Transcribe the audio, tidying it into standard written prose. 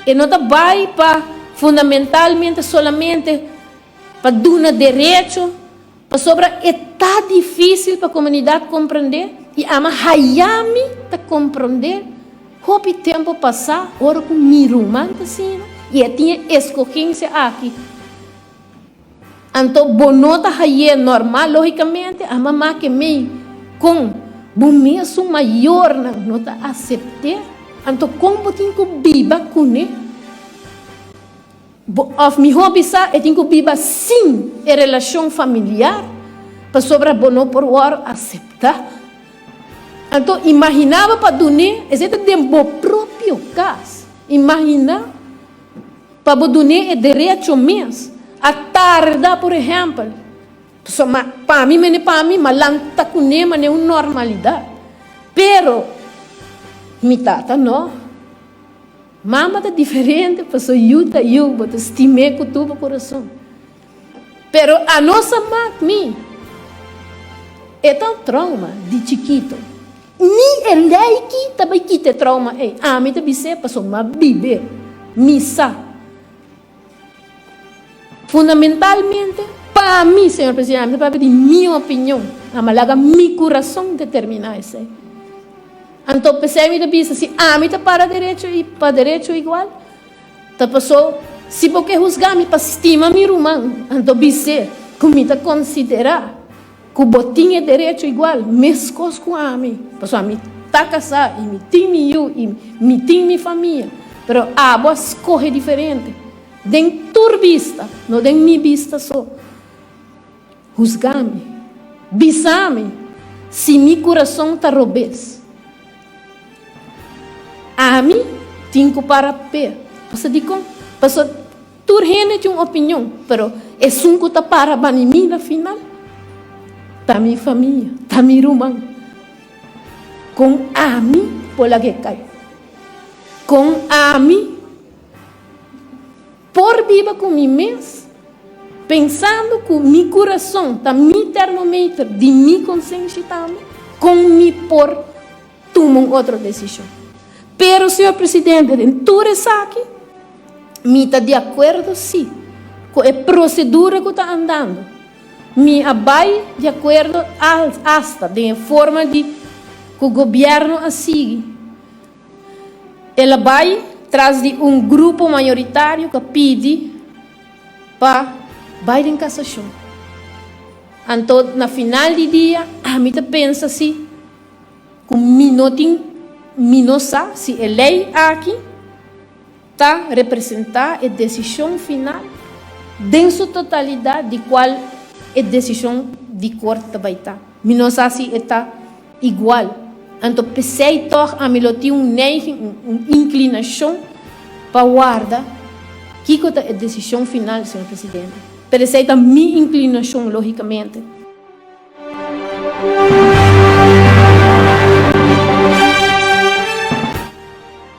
E no ta bai pa fundamentalmente solamente pa duna derecho, pasobra e ta difícil pa comunidad comprende y ama hayami ta comprende hopi tempo pasa ora cu mi ruman ta asina y e tin e escogencia aki. Anto bo no ta hay'é normal lógicamente, a mama ke mei kon bo mesun mayornan no ta asept'é, anto kon bo tin ku biba kuné? Bo, òf mihó bisa e tin ku biba sin e relashon familiar pasobra bo no por wòrdu aseptá. Anto imaginá bo pa dun'é, esei ta den bo propio kas, imaginá. Pa bo dun'é e derecho mes. A tarda, por ehèmpel. Pasobra ma pa mi mene pa mi, ma lanta kuné manera un normalidat. Pero mi tata no. Mama ta diferente pasobra yu ta yu, bo ta stim'é ku tur bo kurason. Pero anos a mak mi. E ta un trauma di chikito. Ni e lei ki ta bai kita e trauma ei. Ami ta bis'é pasobra m'a bib'é. Mi sa. Fundamentalmente, pa mi, señor presidente, ami ta papia di mi opinion. Ami a laga mi kurason determiná esei. Anto p'esei mi ta bisa, si ami ta para derecho i pa derecho igual, ta paso si bo ke husga mi pa stima mi ruman, anto bis'é ku mi ta konsiderá Ku bo tin e derecho igual, meskos ku ami, pasobra mi ta kasá i mi tin mi yu i mi tin mi famia, pero abo a skohe diferente. Den tur bista, no den mi bista so. Husga mi. Bisa mi si mi kurason ta robes. Ami tin ku para p'e. Pasobra dikon? Pasobra. Tur hende tin un opinion, pero esun ku ta para bani mi na final ta mi famia, ta mi ruman. Kon ami por lag'é kai? Kon ami por biba ku mi mes pensando ku mi kurason ta mi termometer di mi konsenshi tambe? Kon mi por tuma un otro desishon? Pero, señor presidente, den tur esaki mi ta di akuerdo sí ku e prosedura ku ta andando. Mi a bai di akuerdo asta den e forma di ku gobièrnu a sigui. El a bai tras di un grupo mayoritario ku a pidi pa bai den kasashon. Anto na final di dia ami ta pensa si. Ku mi no tin, mi no sa si e lei aki ta representá e desishon final den su totalidat di kual e desishon di kort ta bai ta. Mi no sa si e ta igual. Anto p'esei tòg ami lo tin un neiging, un inklinashon pa warda kiko ta e desishon final, señor presidente. Pero esei ta mi inklinashon, lógikamente.